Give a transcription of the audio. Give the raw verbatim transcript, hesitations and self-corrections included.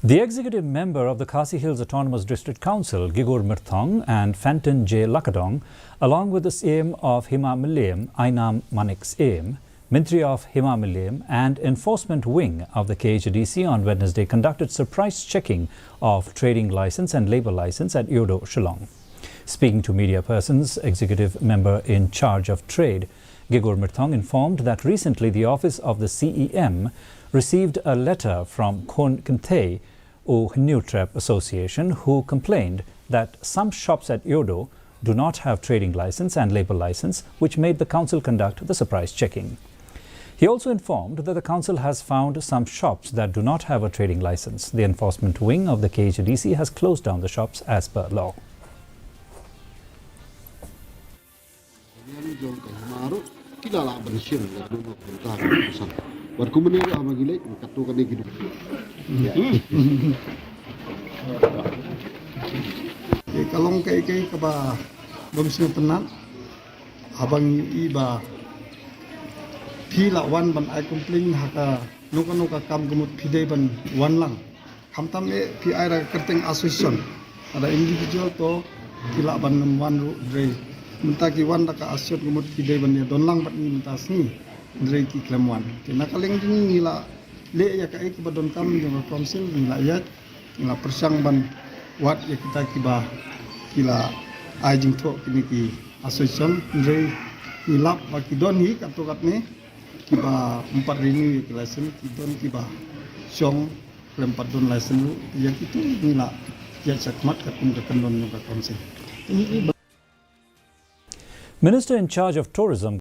The executive member of the Khasi Hills Autonomous District Council, Gigur Mirthong, and Fantin J Lakadong, along with the Syiem of Hima Mylliem, Ainam Manik Syiem, Myntri of Hima Mylliem and Enforcement Wing of the K H A D C on Wednesday conducted surprise checking of trading license and labour license at Yodo, Shillong. Speaking to media persons, Executive Member in charge of Trade, Gigur Mirthong, informed that recently the office of the C E M received a letter from Khon Kynthei U Hynñiewtrep Association, who complained that some shops at Yodo do not have trading license and labour license, which made the council conduct the surprise checking. He also informed that the council has found some shops that do not have a trading license. The enforcement wing of the K H A D C has closed down the shops as per law. Yang jong ka hima ruh ki la lah ban shim da dum ka bynta ka san. Wat kumne ruh ama gi leit ka tu kane ki dum. Ka long kai kai kaba bym sngewtynnat. Haba ngi i ba phi la wan ban ai complain ha kano kano ka kam ka mut phi dei ban wan lang. Khamtam eh phi ai da ka kyrteng association. Lada individual to ki lah ban ym wan ruh, hynrei mynta ki wan da ka association ka mut ki dei ban ïa don lang bad ngi mynta sngi, hynrei ki khlem wan. Te na ka liang jong ngi, ngi la leh ïa kaei kaba donkam jong ka council, ngi la ïaid, ngi la pyrshang ban wad ïa kita kiba ki la ai jingthoh kine ki association, hynrei ngi lap ba ki don hi katto katne kiba ym pat renew ïa ki license, ki don kiba shong khlem pat don license ruh. Ïa kitu ngi la ïaid shakhmat katkum ka kyndon jong ka council. Minister in charge of Tourism,